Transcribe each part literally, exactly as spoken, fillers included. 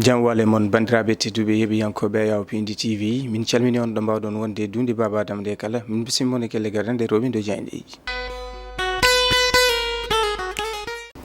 Jam wale mon, banndiraaɓe tedduɓe, yeeɓiyankooɓe Yaw Pindi T V, min calmini on ɗo mbaawɗon wonde e duunde Baaba Adama nde kala. Min bisimmi mon e kelle gadanɗe rewɓindo jaayndeeji.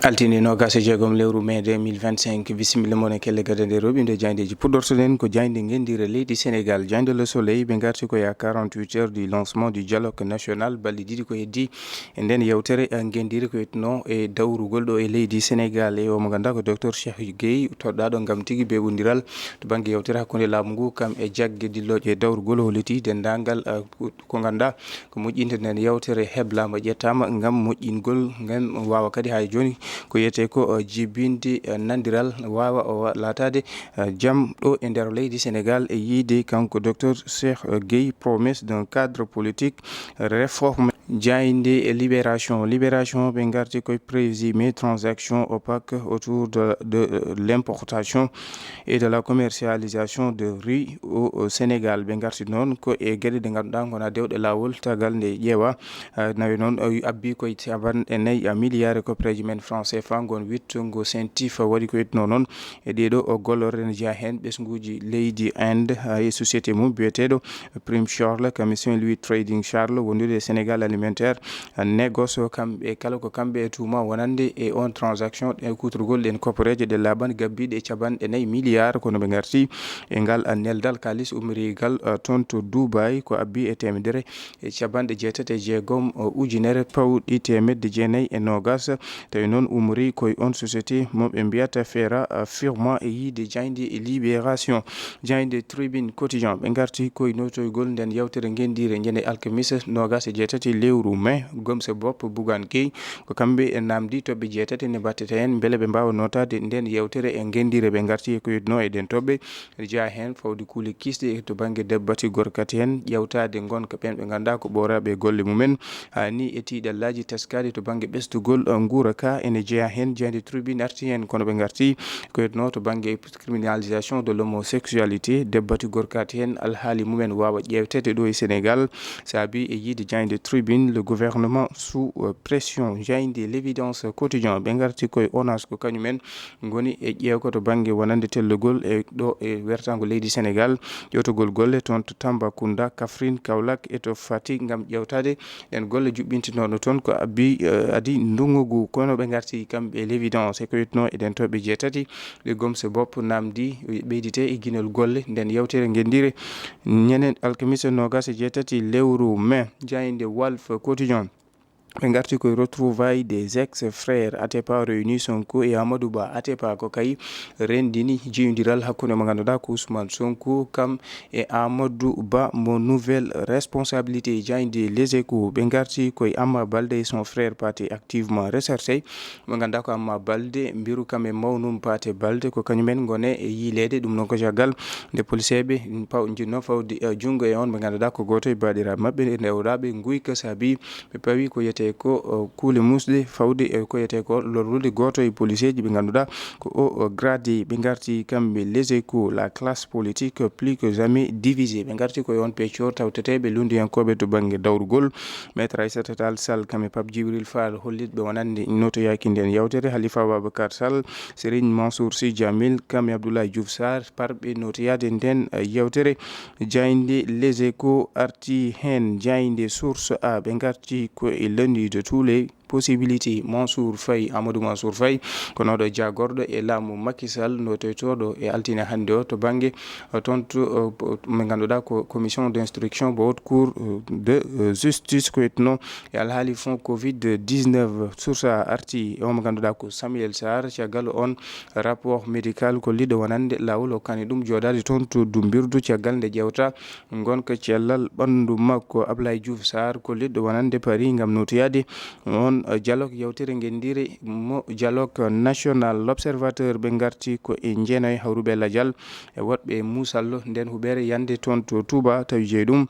Altine noogaas e jeegom lewru mai deux mille vingt-cinq, bisimilla mon e kelle gadanɗe rewɓindo jaayndeeji. Puɗɗortoɗen ko jaaynde ngenndiire leydi Senegaal, jaaynde Le Soleil, ɓe ngarti ko ya quarante-huit heures du lancement du dialogue national, balɗe ɗiɗi ko heddi e nden yewtere, eh, ngenndiire ko etno e dawrugol ɗo e leydi Senegaal. E o mo ngannduɗaa ko Docteur Cheikh Gueye, toɗɗaaɗo ngam tigi beɓondiral to bannge yewtere hakkunde laamu ngu, kam e jagge dillooje e dawrugol, holliti denndaangal, eh, ko ngannduɗaa ko moƴƴinde nden yewtere heblaama, ƴettaama ngam moƴƴingol ngam waawa kadi haa jooni ko wiyetee ko, eh, jibinde, eh, nandiral waawa o wa-, laataade, eh, jam ɗo e nder leydi Senegaal e yiide kanko Docteur Cheikh, eh, Gueye, promesse d'un cadre politique réformé. Jaaynde e Libération. Libération ɓe ngarti koye présumé transaction opaque autour de, de, euh, l'importation et de la commercialisation de riz au, au Sénégal. Ɓe ngarti noon ko e geɗe ɗe ngannduɗaa ngona dewɗe laawol, tagal nde ƴeewa, eh, nawi noon, eh, abbi koye capanɗe nayi milliards e koppereeji men franc C F A, ngon wittungo CENTIF waɗi ko etno noon e ɗeeɗo o gollorɗe ne jeyaa heen ɓesnguuji leydi Inde, eh, e société mum biyeteeɗo Prime Charles, kam e Saint-Louis Trading Charles, wondude e Sénégal Alimentaire, eh, Négoce, kamɓe kala ko kamɓe e tuuma wonande e on transaction e kuutorgol ɗen kopporeeje ɗe laaɓan gabbiiɗe e capanɗe nayi milliards, kono ɓe ngarti e ngal, eh, neldal kaalis ummorigal, eh, toon to Dubai, ko abbi e teemedere e capanɗe jeetati e jeegom, o, ujunere pawɗi teemedde jeenayi e noogaas. Tawi noon umori koye on société mo ɓe mbiyata Fera, a, Firma e yiide jaaynde e Libération. Jaaynde Tribune Quotidien, ɓe ngarti koye notoygol nden yewtere ngenndiire ñande alkamisa noogaas e jeetati lewru mai. Gomse Bopp, Bougane Gueye, ko kamɓe e namdi toɓɓe jeetati ne mbattete heen mbele ɓe mbaawa notaade nden yewtere e ngenndiire. Ɓe ngarti e ko yetno e ɗen toɓɓe. Ene jeyaa heen fawde kuule kiisɗe to bannge dabbati gorkati heen, ƴeewtaade ngonka ɓeen ɓe ngannduɗaa ko ɓooraaɓe e golle mumen, haa nii e tiiɗallaaji teskaaɗi to bannge ɓesdugol, eh, nguura ka. Ene jeyaa heen, jaaynde Tribune arti heen, kono ɓe ngarti ko etno to bannge criminalisation de l'homosexualité, dabbati gorkati heen, alhaali mumen waawa ƴeewteede ɗo e Sénégal, saabi e yiide jaaynde Tribune, le gouvernement sous, euh, pression. Jaaynde L'Évidence Quotidien, ɓe ngarti koye ONAS, ko kañumen ngoni e ƴeewko to bannge wonande tellugol e ɗo e wertaango leydi Sénégal, ƴeewtugol golle toon to Tambacounda, Kaffrine, Kaolack e to Fatick ngam ƴeewtaade ɗen golle juɓɓintinooɗo toon ko abbi, eh, adi ndungu ngu. Kono ɓe ngarti kamɓe e L'Évidence e ko yetno e ɗen toɓɓe jeetati ɗe Gomse Bopp namdi ɓeydite e ginol golle nden yewtere ngenndiire ñande alkamisa noogaas e jeetati lewru mai. Jaaynde Walf Quotidien. Ɓe ngarti koye retrouvailles des ex-frères Atepa réunis Sonko et Amadou Ba. Atepa ko kay renndini jeyondiral hakkunde mo ngannduɗaa ko Ousmane Sonko, kam e Amadou Ba mo nouvelle responsabilité. Jaaynde Les Échos, ɓe ngarti koye Amma Baldé et son frère Pathé activement recherché. Mo ngannduɗaa ko Amma Baldé, mbiru kam e mawnum Pathé Baldé, ko kañumen ngone e yiileede. Ɗum noon ko caggal nde poliseeɓe paw-, njinno fawde, eh, junngo e on mo ngannduɗaa ko gooto e baaɗiraaɓe maɓɓe, nde rewraaɓe nguyka saabi ɓe pawi ko yetee ko, o, kuule musɗe fawde e ko yetee ko lorrude gooto e poliseeji ɓe ngannduɗaa ko o, o, gradé. Ɓe ngarti kamɓe Les Échos, la classe politique plus que jamais divisée. Ɓe ngarti ko e on peccor tawteteeɓe lunndiyankooɓe to bannge dawrugol. Maître Aïssata Tall Sall kam e Pape Djibril Fall hollitɓe wonande notoyaaki nden yewtere. Halifa Ababacar Sall, Serigne Mansour Sy Djamil kam e Abdoulaye Diouf Sarr parɓe notoyaade nden, eh, yewtere. Jaaynde Les Échos arti heen, jaaynde Source A, ɓe ngarti ko e lundi de tous les possibilités. Mansour Faye, Amadou Mansour Faye, ko nooɗo jaagorɗo e laamu Macky Sall, notoytooɗo e altine hannde o to bannge, eh, toon to, eh, mo ngannduɗaa ko commission d'instruction bo haute cour, eh, de, eh, justice, ko etno e alhaali fond covid dix-neuf. Source A arti e o mo ngannduɗaa ko Samuel Sarr, caggal on rapport médical ko liɗɗo wonande laawol hokkani ɗum jooɗaade toon to Dumbirdu, caggal nde ƴeewta ngonka cellal ɓanndu makko. Ablaye Diouf Sarr ko liɗɗo wonande Paris ngam notoyaade on dialogue yewtere ngenndiire mo dialogue national. L'Observateur, ɓe ngarti ko e jeenayi hawruɓe lajal e woɗɓe e muusallo nden huɓeere yande toon to Touba, tawi jeyi ɗum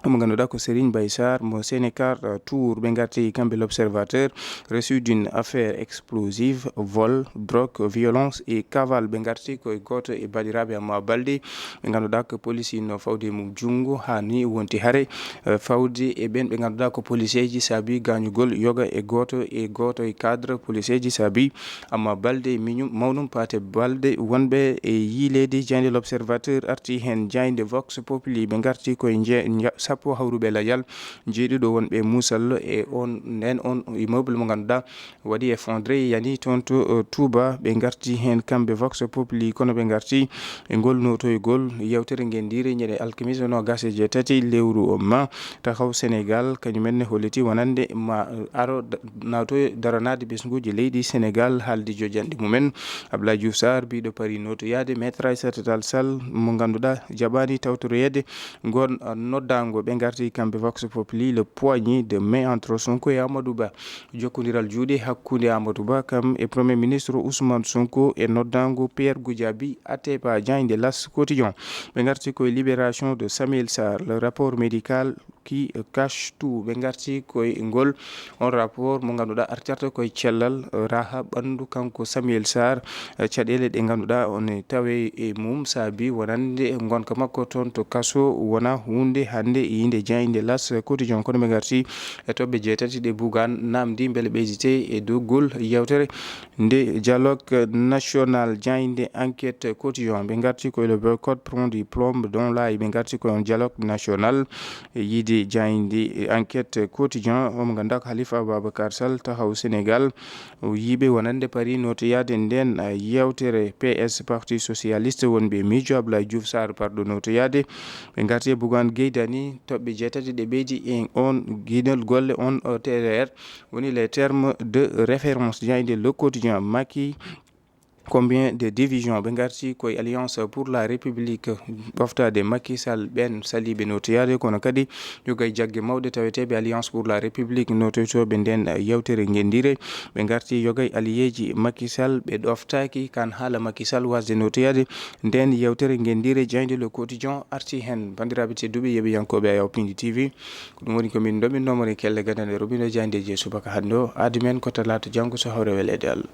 mo ngannduɗaa ko Serigne Baye Sarr mo Sénégal, euh, Tour. Ɓe ngarti kamɓe L'Observateur, reçu d'une affaire explosive, vol, drogue, violence et cavale. Ɓe ngarti koye gooto e baɗiraaɓe Amma Balde, ɓe ngannduɗaa ko police no fawde e mum junngo, haa ni wonti hare, euh, fawde e ɓeen ɓe ngannduɗaa ko policeeji saabi gaañugol yoga e gooto e gooto e cadre policeeji saabi Amma Balde, miñum, mawnum Paate Balde, wonɓe e yiileede jaaynde L'Observateur arti heen. Jaaynde Vox Populi, ɓe ngarti koye nje-, nja-, sappo hawruɓe lajal, jeeɗiɗo wonɓe muusal e on, nden on immeuble mo ngannduɗaa waɗi effondré, yani toon to, uh, Touba. Ɓe ngarti heen kamɓe Vox Populi, kono ɓe ngarti e ngol nootoygol yewtere ngenndiire ñande alkamiisa noogaas e jeetati lewru o ma. Taxaw Sénégal, kañum en ne holliti wonande ma, uh, aro da-, naatoy daranaade ɓesnguuji leydi Sénégal, haaldi jojanɗe mumen. Abdoulaye Diouf Sarr, biiɗo Paris nootoyaade, Maître Aïssata Tall Sall, mo ngannduɗaa jaɓaani tawtoroyeede ngon, uh, noddaango. Ɓe ngarti kamɓe Vox Populi, le poignet de main entre Sonko et Amadou Ba. Jokkondiral juuɗe hakkunde Amadou Ba kam e Premier Ministre Ousmane Sonko e noddaango Pierre Goudiaby Atepa, jaaynde L'As Quotidien. Ɓe ngarti koye libération de Samuel Sarr, le rapport médical qui cache tout. Ɓe ngarti koye ngol on rapport mo ngannduɗaa artirta koye cellal, eh, raha ɓanndu kanko Samuel Sarr, eh, caɗeele ɗe ngannduɗaa one tawe e mum saabi wonande ngonka makko toon to kaso wona huunde hannde e yinde jaaynde L'As Quotidien. Kono ɓe ngarti e toɓɓe jeetati ɗe Bougane namdi mbele ɓeydite e doggol yewtere nde dialogue national. Jaaynde Enquête Quotidien, ɓe ngarti koye le boycott prend du plomb dans l'aile. Ɓe ngarti koye on dialogue national e yiide jaaynde Enquête Quotidien, omo ngannduɗaa ko Khalifa Ababacar Sall, Taxawu Sénégal, o yiiɓe wonande Paris nootoyaade nden, uh, yewtere. P S, Parti Socialiste, wonɓe miijo Abdoulaye Diouf Sarr, parɗo nootoyaade. Ɓe ngarti e Bougane Gueye Dany, toɓɓe jeetati ɗe ɓeydi e on guinol golle on, uh, T D R, woni les termes de référence. Jaaynde Le Quotidien, Macky, combien de divisions? Ɓe ngarti koye Alliance pour la République, ɓoftaade Macky Sall, ɓeen saliiɓe nootoyaade, kono kadi yoga e jagge mawɗe taweteeɓe Alliance pour la République nootoytooɓe nden, eh, yewtere ngenndiire. Ɓe ngarti yoga e alliéeji Macky Sall, ɓe ɗoftaaki kan haala Macky Sall wasde nootoyaade nden yewtere ngenndiire. Jaaynde Le Quotidien arti heen. Banndiraaɓe tedduɓe, yeɓiyankooɓe Ayaw Pindi T V, ko ɗum woni ko min ndominoo mon e kelle gadane robindo jaayndeeji e subaka hannde o. Aadi men ko talaata janngo so hawre weleede Allah.